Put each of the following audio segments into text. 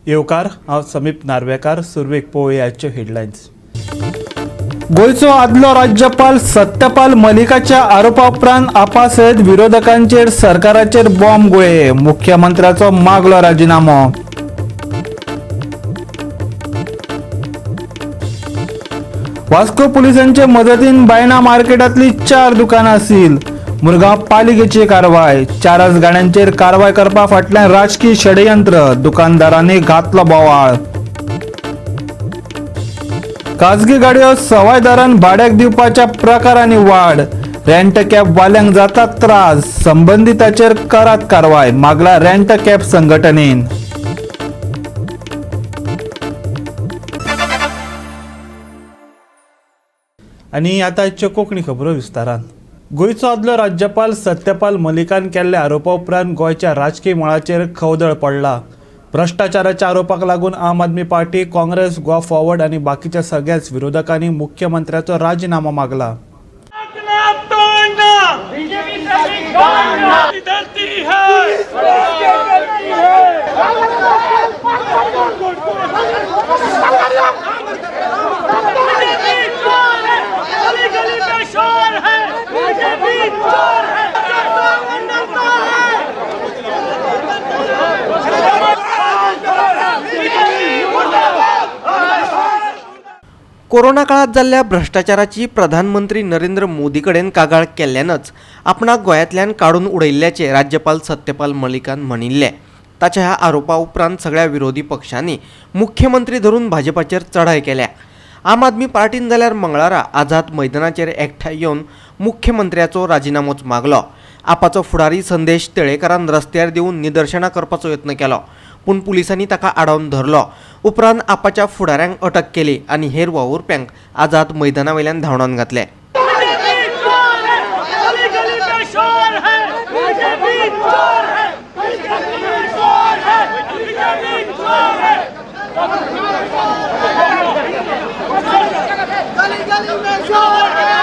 येवकार, हांव समीप नार्वेकार. सुरवेक पळोवया आजच्यो हेडलायन्स. गोंयचो आदलो राज्यपाल सत्यपाल मलिकाच्या आरोपा उपरांत आपा सयत विरोधकांचेर सरकाराचेर बॉम्ब गुळे. मुख्यमंत्र्याचो मागलो राजिनामो. वास्को पुलिसांचे मदतीन बायणा मार्केटातली 4 दुकानां सील. मुरगांव पालिकेची कारवाय. 4 गाड्यांचेर कारवाय करपा फाटल्यान राजकीय षडयंत्र. दुकानदारांनी घातलो बोवाळ. खाजगी गाडयो सवाय दरान भाड्याक दिवपाच्या प्रकारांनी वाड. रेंट कॅब वाल्यांक जाता त्रास. संबंधिताचेर करात कारवाय, मागला रेंट कॅब संघटनेन. आनी आतां आजच्यो कोंकणी खबरो विस्तारान. गोंयचो आदलो राज्यपाल सत्यपाल मलिकान केल्ल्या आरोपा उपरांत गोंयच्या राजकीय मळाचेर खवदळ पडला. भ्रश्टाचाराच्या आरोपाक लागून आम आदमी पार्टी, काँग्रेस, गोवा फॉरवर्ड आनी बाकीच्या सगळ्याच विरोधकांनी मुख्यमंत्र्याचो राजिनामो मागला. तोड़ना धरती है. गली गली में शोर है, बीजेपी चोर है. कोरोना काळात जाल्ल्या भ्रश्टाचाराची प्रधानमंत्री नरेंद्र मोदी कडेन कागाळ केल्ल्यानच आपणाक गोंयांतल्यान काडून उडयल्ल्याचें राज्यपाल सत्यपाल मलिकान म्हणिल्लें. ताच्या ह्या आरोपा उपरांत सगळ्या विरोधी पक्षांनी मुख्यमंत्री धरून भाजपाचेर चढाय केल्या. आम आदमी पार्टीन जाल्यार मंगळारा आझाद मैदानाचेर एकठांय येवन मुख्यमंत्र्याचो राजिनामोच मागलो. आपाचो फुडारी संदेश तळेकरान रस्त्यार देवन निदर्शनां करपाचो यत्न केलो, पूण पुलिसांनी ताका आडावन धरलो. उपरांत आपाच्या फुडाऱ्यांक अटक केली आनी हेर वावुरप्यांक आझाद मैदाना वयल्यान धांवडावन घातले. बीजेपी चोर है. गली गली में शोर है, बीजेपी चोर है. बीजेपी चोर है, बीजेपी चोर है. गली गली में शोर है.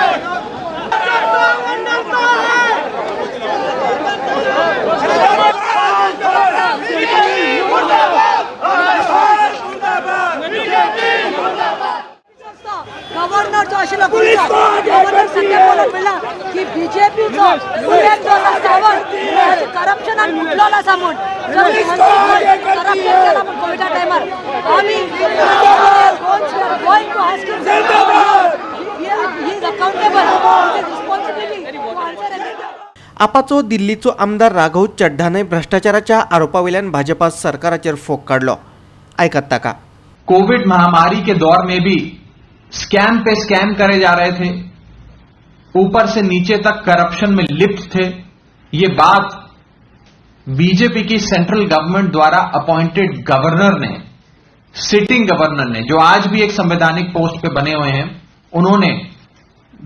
गव्हर्नर जो आशिल्लो गव्हर्नर सत्यपाल म्हणला की बीजेपीचो सीएम जो आसा सावंत करप्शनान बुडलेलो आसा म्हूण, करप्शन केला म्हूण कोविडा टायमार. आमी going to ask him, he is accountable, responsibility to answer everything. आपाचो दिल्लीचो आमदार राघव चड्ढानय भ्रश्टाचाराच्या आरोपा वयल्यान भाजपा सरकाराचेर फोग काडलो. आयकात ताका. कोविड महामारी के दौर में भी स्कैम पे स्कैम करे जा रहे थे, ऊपर से नीचे तक करप्शन में लिप्त थे. ये बात बीजेपी की सेंट्रल गवर्नमेंट द्वारा अपॉइंटेड गवर्नर ने, सिटिंग गवर्नर ने, जो आज भी एक संवैधानिक पोस्ट पे बने हुए हैं, उन्होंने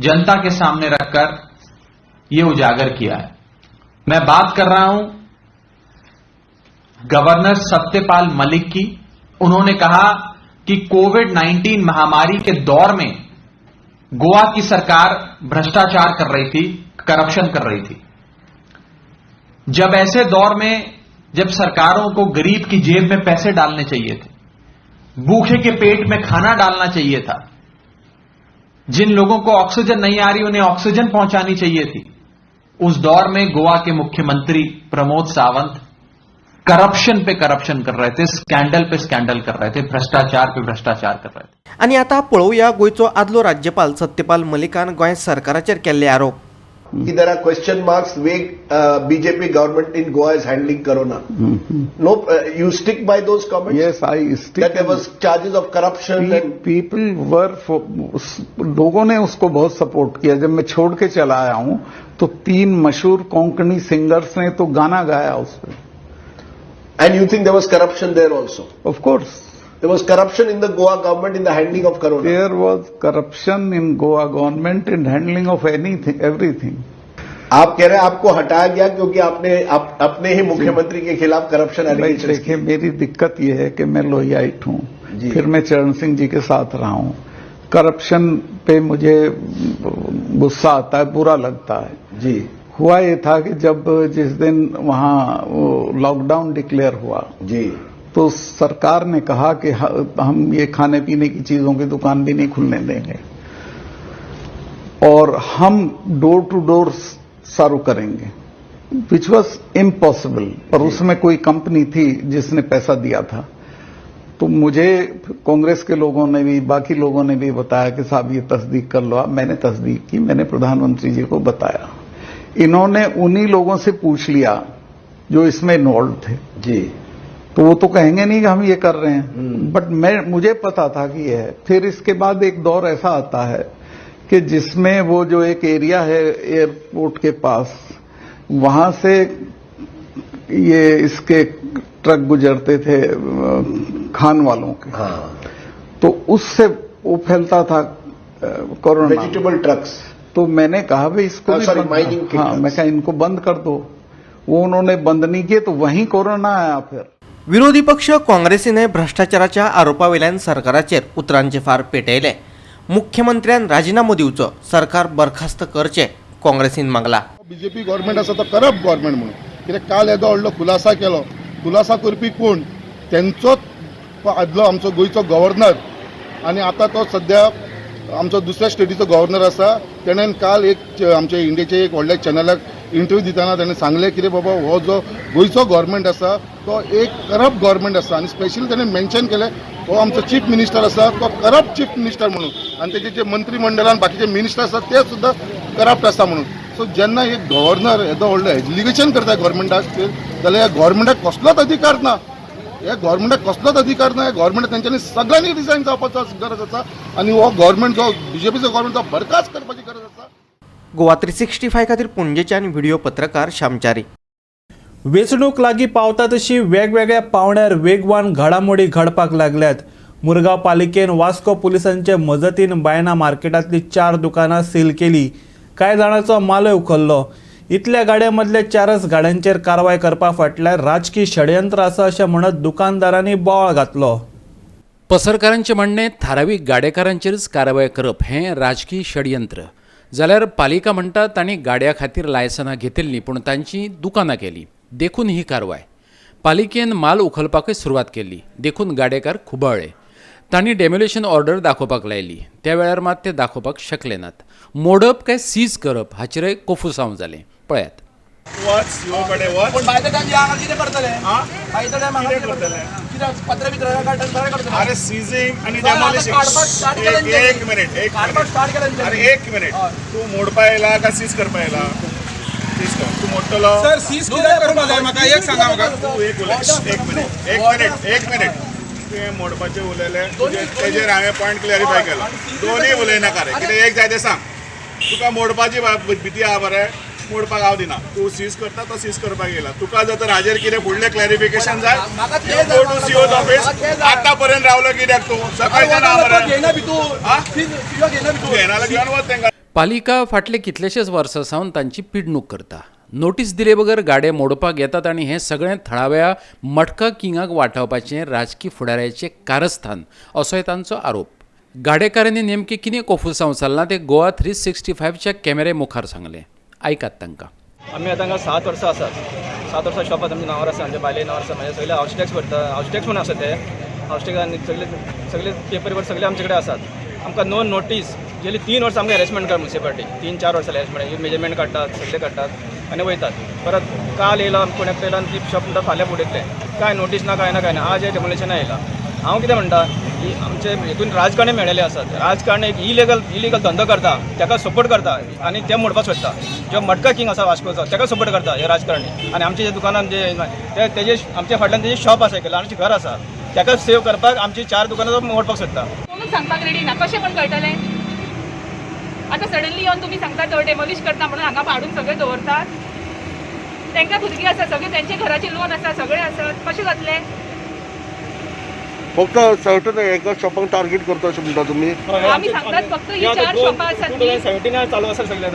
जनता के सामने रखकर यह उजागर किया है. मैं बात कर रहा हूं गवर्नर सत्यपाल मलिक की. उन्होंने कहा कि कोविड 19 महामारी के दौर में गोवा की सरकार भ्रष्टाचार कर रही थी, करप्शन कर रही थी. जब ऐसे दौर में जब सरकारों को गरीब की जेब में पैसे डालने चाहिए थे, भूखे के पेट में खाना डालना चाहिए था, जिन लोगों को ऑक्सीजन नहीं आ रही उन्हें ऑक्सीजन पहुंचानी चाहिए थी, उस दौर में गोवा के मुख्यमंत्री Pramod Sawant corruption pay corruption कर रहे थे, स्कैंडल पे स्कैंडल कर रहे थे, भ्रष्टाचार पे भ्रष्टाचार कर रहे थे. आनी आतां पळोवया गोंयचो आदलो राज्यपाल सत्यपाल मलिकान गोंय सरकाराचेर केल्ले आरोप. There are question marks way BJP government in Goa is handling corona. No, you stick by those comments? Yes, I stick. That there was charges of corruption and people were, लोगों ने उसको बहुत सपोर्ट किया. जब मैं छोड़ K चला आया हूं तो 3 मशहूर कोंकणी सिंगर्स ने तो गाना गाया उस पर. And you think there was corruption there also? Of course. There was corruption in the Goa government in the handling of corona. There was corruption in Goa government in handling of anything, everything. आप कह रहे हैं आपको हटाया गया क्योंकि आपने अपने ही मुख्यमंत्री के खिलाफ करप्शन भाई एलिगेशन. देखिए, मेरी दिक्कत यह है कि मैं लोहियाइट हूं. जी. फिर मैं चरण सिंह जी के साथ रहा हूं. करप्शन पे मुझे गुस्सा आता है, बुरा लगता है. जी. हुआ ये था कि जब जिस दिन वहां लॉकडाउन डिक्लेयर हुआ जी. तो तो सरकार ने कहा कि हम ये खाने पीने की चीजों की दुकान भी नहीं खुलने देंगे और हम डोर टू डोर सर्व करेंगे, which was impossible. पर उसमें कोई कंपनी थी जिसने पैसा दिया था। तो मुझे कांग्रेस के लोगों ने भी, बाकी लोगों ने भी बताया कि साहब ये तस्दीक कर लो आप। मैंने तस्दीक की, मैंने प्रधानमंत्री जी को बताया। इन्होंने उन्हीं लोगों से पूछ लिया जो इसमें इन्वॉल्व थे। जी। तो वो तो कहेंगे नहीं कि हम ये कर रहे हैं, बट मैं मुझे पता था कि ये है। फिर इसके बाद एक दौर ऐसा आता है कि जिसमें वो जो एक एरिया है एयरपोर्ट के पास, वहां से ये इसके ट्रक गुजरते थे खान वालों के। हाँ। तो उससे वो फैलता था कोरोना। Vegetable trucks. तो मैंने कहा भाई इसको, सॉरी, माइनिंग। हाँ, मैं कहा इनको बंद कर दो। वो उन्होंने बंद नहीं किए तो वहीं कोरोना आया फिर। विरोधी पक्ष काँग्रेसीने भ्रष्टाचाराच्या आरोपावेल्यान सरकाराचेर उतरांचे फार पेटयले। मुख्यमंत्र्यान राजीनामो दिवचो, सरकार बरखास्त करचे काँग्रेसीन मागला। बीजेपी गव्हर्मेंट आसा तो करप्ट गव्हर्मेंट म्हणून, कित्याक काल येदो व्हडलो खुलासा केलो। खुलासा करपी कोण? तेंचोच आदलो आमचो गोंयचो गव्हर्नर आनी आतां तो सद्या आमचो दुसऱ्या स्टेटीचो गव्हर्नर आसा। तेणेन काल एक आमच्या इंडियेचे एक व्हडल्या चॅनलाक इंटरव्यू दितना तेणें सांगलें कितें बाबा हो जो गोंयचो गव्हर्मेंट आसा तो एक करप्ट गव्हर्मेंट आसा आनी स्पेशली तेणें मेन्शन केलें हो आमचो चीफ मिनिस्टर आसा तो करप्ट चीफ मिनिस्टर म्हणून आनी तेजे जे मंत्रीमंडळान बाकीचे मिनिस्टर आसा ते सुद्दां करप्ट आसा म्हणून। सो जेन्ना एक गव्हर्नर येदो व्हडलो एलिगेशन करता गव्हर्मेंटाक जाल्यार ह्या गव्हर्मेंटाक कसलोच अधिकार ना, ह्या गव्हर्मेंटाक कसलोच अधिकार ना। ह्या गव्हर्मेंट तेंच्यांनी सगळ्यांनी रिजायन जावपाचो गरज आसा आनी हो गव्हर्मेंट जो बीजेपीचो गव्हर्मेंट तो बरखास्त करपाची गरज आसा। गोवा 365 खातीर पणजेच्यान व्हिडिओ पत्रकार श्यामचारी। वेंचणूक लागीं पावता तशी वेगवेगळ्या पावंड्यार वेगवान घडामोडी घडपाक लागल्यात। मुरगांव पालिकेन वास्को पुलिसांचे मजतीन बायणा मार्केटांतली 4 दुकानां सील केली। कांय जाणांचो मालय उखल्लो। इतल्या गाड्यां मदल्या 4 गाड्यांचेर कारवाय करपा फाटल्यान राजकी षडयंत्र आसा अशें म्हणत दुकानदारांनी बोवाळ घातलो। पसरकारांचें म्हणणें थारावीक गाडेकारांचेरच कारवाय करप हें राजकी षडयंत्र, जाल्यार पालिका म्हणटा तांणी गाड्या खातीर लायसनां घेतिल्लीं पूण तांची दुकानां केली देखून ही कारवाय। पालिकेन माल उखलपाकय सुरवात केल्ली देखून गाडेकार खुबळ्ळे। तांणी डेमोलिशन ऑर्डर दाखोवपाक लायली, त्या वेळार मात ते दाखोवपाक शकले नात। मोडप काय सीज करप हाचेरय कोफुसांव जालें। पळयात। अरे सीजिंग आणि डेमोलिशिंग, एक मिनिट, अरे एक मिनिट, तू मोडपा येयला काय सीज करपा येयला? सीज कर, तू मोडटलो सर? सीज कित्याक करपा जाय म्हाका एक सांगा म्हाका। तू एक उलय, एक मिनिट, एक मिनिट, एक मिनिट, तुवें मोडपाचें उलयलें तेजेर हांवें पॉयंट क्लॅरिफाय केलो। दोनूय उलयनाका रे, कितें एक जाय तें सांग। तुका मोडपाची भिती आहा मरे, मोडपाक हांव दिना। तूं सीज करता तो सीज करपाक येयला। तुका जर तर हाजेर कितें फुडलें क्लॅरिफिकेशन जाय, गो टू सीओज ऑफिस। आतां पर्यंत रावलो कित्याक तूं? सकाळच्यान आहा मरे, तूं घेयना जाल्यार घेवन वच तेंकां। पालिका फाटले कितलेशेच वर्सां सावन तांची पिडणूक करता। नोटीस दिले बगर गाडे मोडपाक येतात आनी हें सगळें थळाव्या मटका किंगाक वाटावपाचें राजकी फुडाऱ्याचें कारस्थान असोय तांचो आरोप। गाडेकारांनी नेमकें कितें कोफुसांव चल्लां तें गोवा 365च्या कॅमेरे मुखार सांगलें, आयकात तांकां। आमी आतां हांगा 7 वर्सां आसात, 7 वर्सां शॉप आसा, आमच्या नांवार आसा, आमच्या बायले नांवार आसा। म्हणजे सगळे हावस टॅक्स भरता, हावस टॅक्स म्हणून आसा ते हावस टॅक्स आनी सगळे सगळे पेपर सगळे आमचे कडेन आसात। आमकां नो नोटीस गेली 3 वर्सां आमकां हॅरेसमेंट कर मुन्सिपालिटी, 3-4 वर्सां हॅरेसमेंट, मेजरमेंट काडटात, सगळे काडटात आनी वयतात। परत काल येयला कोण एकटो येयला आनी ती शॉप म्हणटा फाल्यां उडयतले, कांय नोटीस ना, कांय ना, कांय ना। आज हें डेमोलिशना येयला। हांव कितें म्हणटा की आमचे हितून राजकारणी मेळिल्ले आसात, राजकारणी एक इलिगल धंदो करता, ताका सपोर्ट करता आनी ते मोडपाक सोदता। जो मटका किंग आसा वास्कोचो ताका सपोर्ट करता हे राजकारणी। आनी आमचे जे दुकानान जे ते तेजे आमच्या फाटल्यान तेजे शॉप आसा, एक ल्हानशें घर आसा, ताका सेव करपाक आमची 4 दुकानां मोडपाक सोदता। कोणूच सांगपाक रेडी ना, कशें म्हण कळटलें? आतां सडनली येवन तुमी सांगता डेमोलिश करता म्हणून हांगा हाडून सगळें दवरतात। तांकां भुरगीं आसा, सगळें तेंचे घराचे लोन आसा, सगळें आसा, कशें जातलें? फक्त सर्टन एका शॉपांक टार्गेट करता अशें म्हणटा तुमी? आमी सांगतात फक्त ही 4 शॉपां आसात। 2017 चालू आसा सगळें,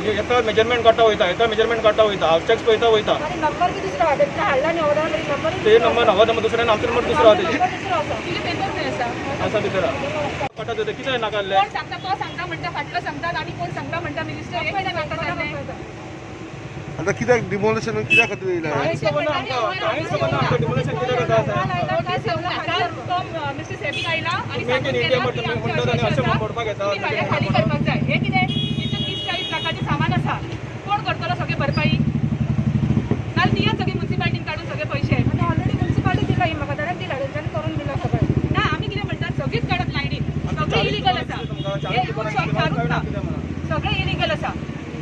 येता मेजरमेंट काडटा वयता, येता मेजरमेंट काडटा वयता, हावस टॅक्स पळयता वयता। नंबर बी दुसरो हाडटा, हाडला न्ही ऑर्डर, नंबर ते नंबर ना, हो नंबर दुसरो आनी आमचो नंबर दुसरो आहा। कितें पेपर खंय आसा? आसा भितर काडटा वयता, कितें नाका जाल्लें? कोण सांगता तो सांगता म्हणटा, फाटलो सांगतात आनी कोण सांगता म्हणटा मिनिस्टर, हें कितें नाका जाल्लें? आतां कित्याक डिमोलिशन कित्या खातीर येयला? कांयच खबर ना आमकां, कांयच खबर ना आमकां डिमोलिशन कित्याक जाता. मिस्टर सेबीन आयला आनी मेक इन इंडिया म्हणटात आनी अशें मोडपाक येता. खाली करपाक जाय. हें कितें इतून 30-40 लाखाचें सामान आसा, कोण करतलो सगळें भरपाई? नाल्यार दियात सगळी म्युनिसिपालिटीन काडून सगळे पयशे. आनी ऑलरेडी म्युनिसिपालिटी दिला ही म्हाका, ताणें दिला, तेंच्यांनी करून दिला सगळें. ना आमी कितें म्हणटात, सगळीच काडत लायनीन, सगळें इलिगल आसा, हें शॉप चारूच ना, सगळें इलिगल आसा.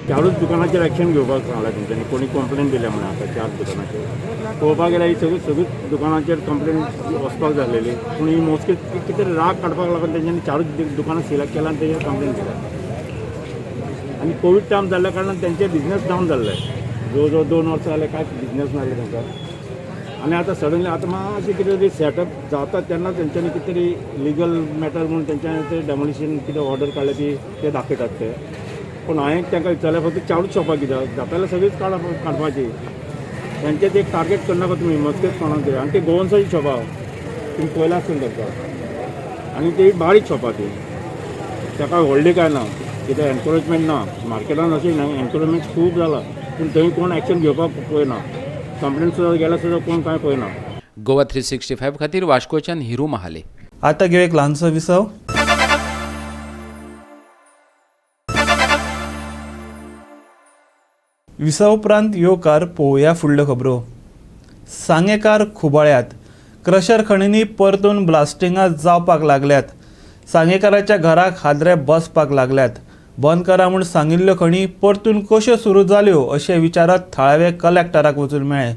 चारूच दुकानाचेर एक्शन घेवपाक सांगलां तेंच्यांनी. कोणी कंप्लेन दिल्या म्हणून आतां 4 दुकानाचेर पळोवपाक गेल्यार ही सगळीच दुकानांचेर कंप्लेन वचपाक जाल्लेली, पूण ही मोजकी कितें राग काडपाक लागून तेंच्यांनी 4 दुकानां सिलेक्ट केलां आनी तेजेर कंप्लेन दिल्या. आनी कोवीड टायम जाल्ल्या कारणान तेंचे बिजनेस डावन जाल्ले, जवळ जवळ 2 वर्सां जालें कांयच बिजनेस नासले तांकां. आनी आतां सडनली आतां मातशें कितें तरी सेटअप जाता तेन्ना तेंच्यांनी कितें तरी लिगल मॅटर म्हणून तेंच्यांनी ते डेमोलिशन कितें ऑर्डर काडल्या ती ते दाखयतात ते. पूण हांवें तांकां विचारलें फक्त 4 शॉपां कित्याक जाता जाल्यार सगळींच काडपाची, तेंचें एक टार्गेट करनाका तुमी मस्केच कोणाक तरी. आनी ती गोवन्साची शॉपां तुमी पळयला आसतली तांकां, आनी ती बारीक शॉपां ती, ताका व्हडली कांय ना, कितें एनक्रोचमेंट ना मार्केटान, अशें एनक्रोचमेंट खूब जाला, पूण थंय कोण एक्शन घेवपाक पळयना, कंप्लेन सुद्दां गेल्यार सुद्दां कोण कांय पळयना. गोवा 365 खातीर वास्कोच्यान हिरू महाले. आतां घेवया एक ल्हानसो विसव. विसव उपरांत येवकार पळोवया फुडल्यो खबरो. सांगेकार खुबाळ्यात क्रशर खणींनी परतून ब्लास्टिंगां जावपाक लागल्यात. सांगेकाराच्या घराक हादरे बसपाक लागल्यात. बंद करा म्हूण सांगिल्ल्यो खणी परतून कश्यो सुरू जाल्यो अशें विचारत थळावे कलेक्टराक वचून मेळ्ळे.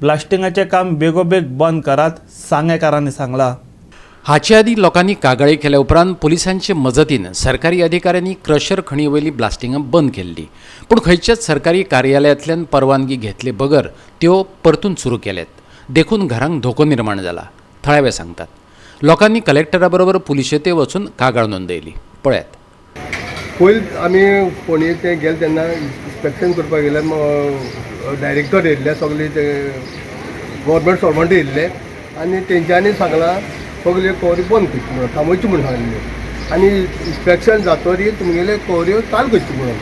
ब्लास्टिंगाचें काम बेगोबेग बंद करात, सांगेकारांनी सांगलां. हाचे आदीं लोकांनी कागाळी केल्या उपरांत पुलिसांचे मजतीन सरकारी अधिकाऱ्यांनी क्रशर खणी वयली ब्लास्टिंगां बंद केल्ली, पूण खंयच्याच सरकारी कार्यालयांतल्यान परवानगी घेतले बगर त्यो परतून सुरू केल्यात, देखून घरांक धोको निर्माण जाला, थळावे सांगतात. लोकांनी कलेक्टरा बरोबर पुलिशेंतय वचून कागाळ नोंदयली. पळयात. पयलीं आमी फोंडे ते गेले तेन्ना इन्स्पेक्शन करपाक गेले, डायरेक्टर येयल्ले, सगळे ते गव्हर्मेंट सर्वंट येयल्ले आनी तेंच्यांनी सांगलां सगळे कवरी बंद करची म्हणून, थांबोवची म्हणून सांगलें. आनी इन्स्पेक्शन जातरी तुमगेले कवऱ्यो चालू करची म्हणून,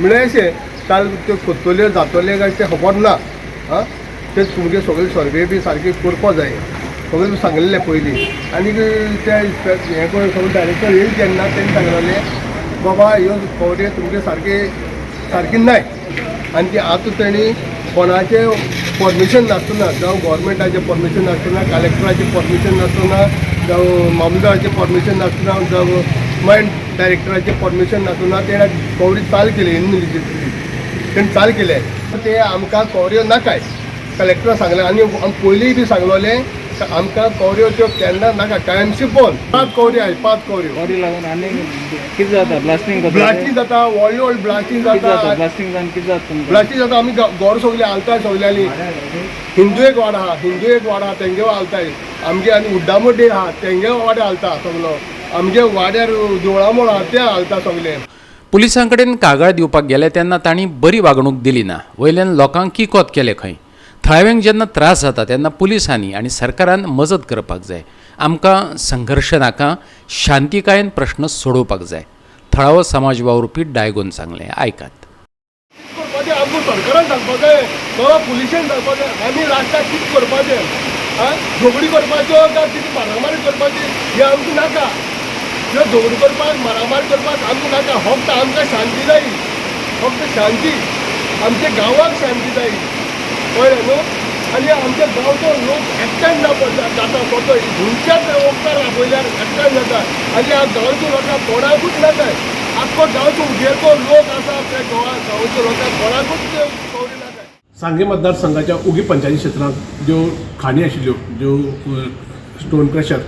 म्हणल्यार अशें चालू त्यो करतल्यो जातल्यो काय तें खबर ना. आं, ते तुमगे सगळे सर्वे बी सारके करपा जाय, सगळें सांगलेलें पयलीं. आनी ते हें करून सगळे डायरेक्टर येयले तेन्ना तेणी सांगलेलें बाबा ह्यो कवऱ्यो तुमगे सारके सारकी नाय, आनी ती आतां तेणी कोणाचें परमिशन नासतना, जावं गव्हर्मेंटाचें परमिशन नासतना, कलेक्टराचें परमिशन नासतना, जावं मामलेदाराचें परमिशन नासतना, जावं मायन डायरेक्टराचें परमिशन नासतना तेणें कवरी चालू केली. इनलिजिबिलिटी तेणें चालू केलें, ते आमकां कवऱ्यो नाकाय कलेक्टरान सांगलें. आनी आमी पयलींय बी सांगलोलें आमकां कवऱ्यो त्यो केन्ना नाका, कायमशी बंद. 5 कवऱ्यो आहाय, 5 कवऱ्यो कवरी लागून आनी कितें जाता? ब्लास्टिंग जाता, ब्लास्टिंग जाता, व्हडली व्हडली ब्लास्टिंग जाता. ब्लास्टिंग जावन कितें जाता तुमकां? ब्लास्टिंग जाता, आमी घर सगळे हालताय सगळ्यांनी. हिंदू एक वाडो आहा, हिंदू एक वाडो आहा, तेंगे हालताय आमगे, आनी उड्डामोड्डी आहा तेंगे वाडे हालता सगलो, आमगे वाड्यार देवळामोळ आहा ते हालता सगळे. पुलिसां कडेन कागाळ दिवपाक गेले तेन्ना तांणी बरी वागणूक दिली ना, वयल्यान लोकांक किकोत केले खंय. थळाव्यांक जेन्ना त्रास जाता तेन्ना पुलिसांनी आनी सरकारान मजत करपाक जाय. आमकां संघर्श नाका, शांतिकायेन प्रश्न सोडोवपाक जाय, थळावो समाज वावुरपी डायगोन सांगलें. आयकात. आमकां सरकारान सांगपाक जाय, बाबा पुलिशेन सांगपाक जाय, आमी लास्टाक कितें करपाचें, आं झगडी करपाच्यो काय कितें मारामारी करपाची हें आमकां नाका. ह्यो झगडी करपाक मारामारी करपाक आमकां नाका. फक्त आमकां शांती जाय, फक्त शांती, आमच्या गांवाक शांती जाय, कळ्ळें न्हू. आनी आमच्या गांवचो लोक एकठांय ना जाता, तो खंयच्याच वखदार आपयल्यार एकठांय जाता. आनी ह्या गांवच्या लोकांक कोणाकूच नाकाय, आख्खो गांवचो उगेरको लोक आसा त्या गांवच्या लोकांक कोणाकूच कवरी नाकाय. सांगें मतदारसंघाच्या उगी पंचायती क्षेत्रांत ज्यो खाणी आशिल्ल्यो, ज्यो स्टोन क्रशर,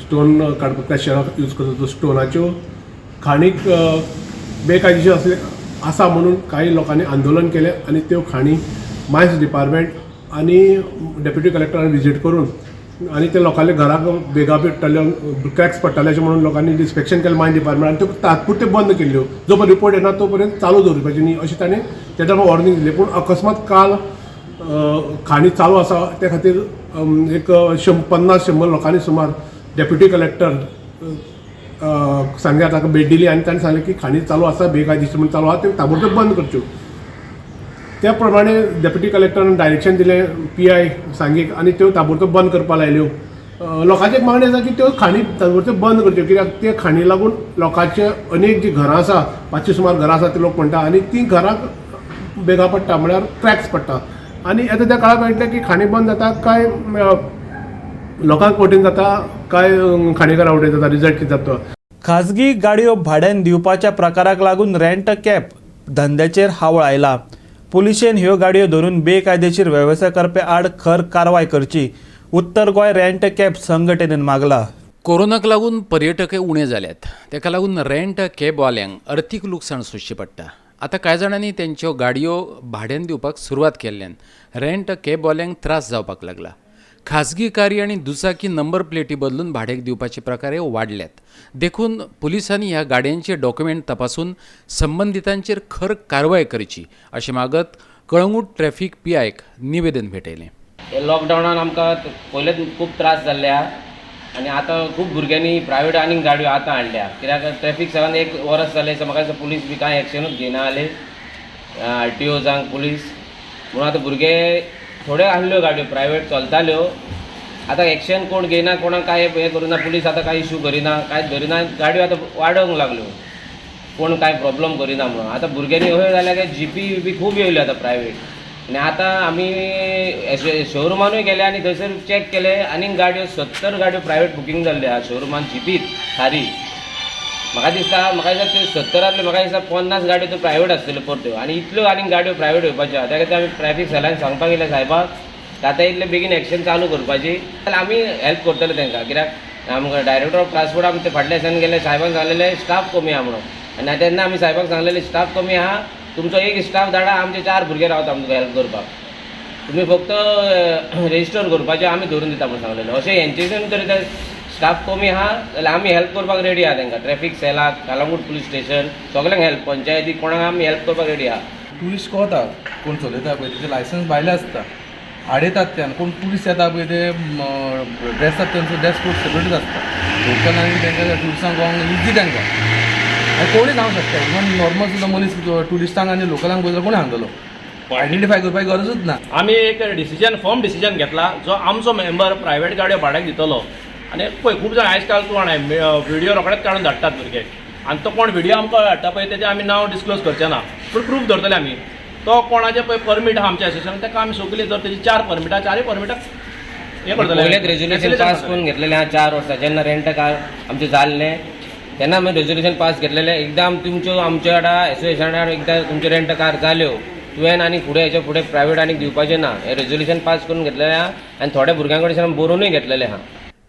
स्टोन काडपाक क्रशराक यूज करता त्यो स्टोनाच्यो खाणीक बेकायदेशीर आसले आसा म्हणून कांय लोकांनी आंदोलन केलें आनी त्यो खाणी मायन्स डिपार्टमेंट आनी डेप्युटी कलेक्टरान विजीट करून आनी ते लोकांल्या घराक बेगा पेट्टाल्यो, क्रॅक्स पडटाले अशें म्हणून लोकांनी इन्स्पेक्शन केलें मायन डिपार्टमेंट आनी त्यो तात्पुरते बंद केल्ल्यो. जो पर्यंत रिपोर्ट येना तो पर्यंत चालू दवरपाची न्ही अशें ताणें त्या टायमार वॉर्निंग दिलें. पूण अकस्मात काल खाणी चालू आसा त्या खातीर एक 50-100 लोकांनी सुमार डेप्युटी कलेक्टर सांग्यार ताका भेट दिली आनी ताणें सांगलें की खाणी चालू आसा, बेकायदेशीर म्हण चालू आसा, त्यो ताबडतोब बंद करच्यो. त्या प्रमाणे डेप्युटी कलेक्टरान डायरेक्शन दिलें पी I सांगीक आनी त्यो ताबडतोब बंद करपाक लायल्यो. लोकांची एक मागणी आसा की त्यो खाणी ताबडतोब बंद करच्यो, कित्याक ते खाणी लागून लोकांचे अनेक जी घरां आसा, 500 सुमार घरां आसा ते लोक म्हणटा, आनी ती घरां बेगा पडटा, म्हळ्यार क्रॅक्स पडटा. आनी आतां त्या काळाक कळटलें की खाणी बंद जाता काय लोकांक वटेन जाता काय खाणीकारां वटेन जाता, रिजल्ट कितें जाता. खाजगी गाडयो भाड्यान दिवपाच्या प्रकाराक लागून रेंट कॅब धंद्याचेर हावळ आयला. पुलिशेन ह्यो गाडयो धरून बेकायदेशीर वेवसाय करपी आड खर कारवाय करची, उत्तर गोंय रेंट कॅब संघटनेन मागला. कोरोनाक लागून पर्यटक उणे जाल्यात, ताका लागून रेंट कॅबवाल्यांक अर्थीक लुकसाण सोंसचें पडटा. आतां कांय जाणांनी तेंच्यो गाडयो भाड्यान दिवपाक सुरवात केल्ल्यान रेंट कॅबवाल्यांक त्रास जावपाक लागला. खाजगी कारी आनी दुचाकी नंबर प्लेटी बदलून भाड्याक दिवपाचे प्रकार वाडल्यात, देखून पुलिसांनी ह्या गाडयांचे डॉक्युमेंट तपासून संबंदितांचेर खर कारवाय करची अशें मागत कळंगूट ट्रॅफिक पी आयक निवेदन भेटयलें. लॉकडावनान आमकां पयलेच खूब त्रास जाल्ले आहा आनी आतां खूब भुरग्यांनी प्रायवेट आनीक गाडयो आतां हाडल्या, कित्याक ट्रॅफिक सगळ्यान एक वरस जालें, म्हाका दिसता पुलीस बी कांय एक्शनूच घेयना जाले, आर टी ओ जावं पुलीस, म्हणून आतां भुरगे थोड्यो आहल्यो गाडयो प्रायवेट चलताल्यो, आतां एक्शन कोण घेयना, कोणाक कांय हें करुना, पुलीस आतां कांय इशू करिना, कांयच धरिना, गाडयो आतां वाडोवंक लागल्यो, कोण कांय प्रॉब्लम करिना म्हणून. आतां भुरग्यांनी अशें जालें की जीपी बी खूब येयल्यो आतां प्रायवेट, आनी आतां आमी शोरुमानूय गेले आनी थंयसर चॅक केले आनी गाडयो 70 गाडयो प्रायवेट बुकींग जाल्ल्यो आहा शोरुमान जिपीत सारी. म्हाका दिसता त्यो 70 म्हाका दिसता 50 गाडयो त्यो प्रायवेट आसतल्यो परत्यो, आनी इतल्यो आनीक गाडयो प्रायवेट येवपाच्यो आहा. त्या खातीर आमी ट्रॅफिक सेलान सांगपाक गेले सायबाक आतां इतले बेगीन एक्शन चालू करपाची, जाल्यार आमी हेल्प करतले तांकां, कित्याक आमकां डायरेक्टर ऑफ ट्रान्सपोर्ट आमी ते फाटल्या दिसान गेले सायबान सांगलेले स्टाफ कमी आहा म्हणून, आनी तेन्ना आमी सायबाक सांगलेले स्टाफ कमी आहा, तुमचो एक स्टाफ धाडा, आमचे 4 भुरगे रावता आमकां हेल्प करपाक, तुमी फक्त रेजिस्टर करपाचें आमी धरून दिता म्हूण सांगलेलें. अशें हेंचेसून तरी ते स्टाफ कमी आहा जाल्यार आमी हेल्प करपाक रेडी आहा तांकां, ट्रॅफिक सेलाक, कलंगूट पुलीस स्टेशन, सगल्यांक हेल्प, पंचायती कोणाक आमी हेल्प करपाक रेडी आहा. ट्युरिस्ट कोता कोण चलयता पळय तेचें लायसन्स भायलें आसता, हाडयतात ते, आनी कोण ट्युरिस्ट येता पळय ते ड्रेस आसता तेंचो ड्रेस कोड सेपरेटूच आसता, लोकल आनी तेंकां ट्युरिस्टांक गोंक इजी तांकां, आनी कोणूय जावंक शकता, इवन नॉर्मल सुद्दां मनीस ट्युरिस्टांक आनी लोकलांक पळयता कोणी सांगतलो, आयडेंटिफाय करपाची गरजूच ना. आमी एक डिसिजन, फर्म डिसिजन घेतला, जो आमचो मेंबर प्रायवेट गाडयो भाड्याक दितलो, आनी पळय खूब जाण आयज काल तूं जाणा व्हिडियो रोखडेच काडून धाडटात भुरगे, आनी तो कोण व्हिडियो आमकां धाडटा पळय तेजें आमी नांव डिस्क्लोज करचे ना, पूण प्रूफ धरतले आमी, तो कोणाचें पळय परमीट आहा आमच्या एसोसिएशन ताका आमी सगळीं जर तेजी 4 परमिटां, 4 परमिटां हें करतले. पयलेच रेजोल्युशन पास करून घेतलेलें आहा 4 वर्सां, जेन्ना रेंट कार आमचें जाल्लें तेन्ना आमी रेजोल्युशन पास घेतलेलें, एकदां तुमच्यो आमच्या वांगडा एसोसिएशना एकदां तुमच्यो रेंट कार जाल्यो तुवें आनी फुडें हेच्या फुडें प्रायवेट आनीक दिवपाचें ना, हें रेजोल्युशन पास करून घेतलेलें आहा आनी थोड्या भुरग्यां कडच्यान बरोवनूय घेतलेलें आहा.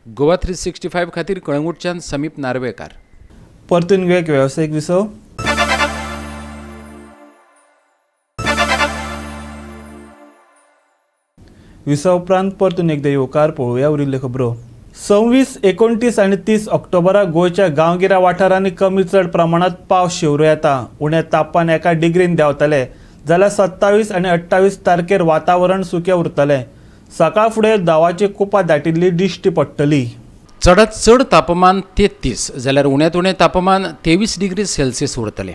गोवा 365 खातीर कळंगूटच्यान समीप नार्वेकार. परतून घेवया एक वेवसायीक विसव. विसव उपरांत परतून एकदा येवकार पळोवया उरिल्ल्यो खबरो. 26, 29 आनी 30 ऑक्टोबराक गोंयच्या गांवगिऱ्या वाठारांनी कमी चड प्रमाणांत पावस शिंवरू येता. उणें तापमान 1 डिग्रीन देंवतलें, जाल्यार 27 आनी 28 तारखेर वातावरण सुकें उरतलें. सकाळ फुडें दवाची कुपां दाटिल्ली दिश्टी पडटली. चडांत चड तापमान 33 जाल्यार उण्यांत उणें तापमान 23 डिग्री सेल्सियस उरतलें.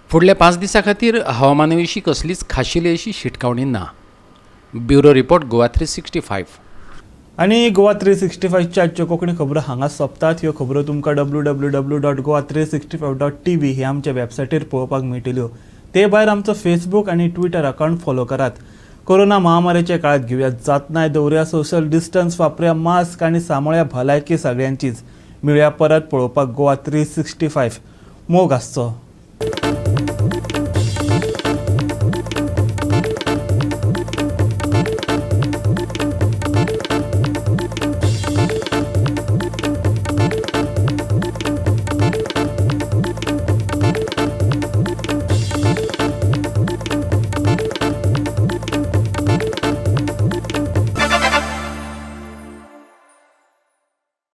फुडल्या 5 दिसां खातीर हवामाना विशीं कसलीच खाशेली अशी शिटकावणी ना. Bureau report, Goa 365. आनी गोवा 365च्या आजच्यो कोंकणी खबरो हांगा सोंपतात. ह्यो खबरो तुमकां www.goa365.tv हे आमच्या वेबसायटीर पळोवपाक मेळटल्यो. ते भायर आमचो फेसबूक आनी ट्विटर अकावंट फॉलो करात. कोरोना महामारीच्या काळात घेवया जातनाय, दवरुया सोशल डिस्टन्स, वापरुया मास्क आनी सांबाळया भलायकी सगळ्यांचीच. मेळुया परत पळोवपाक गोवा 365. मोग आसचो.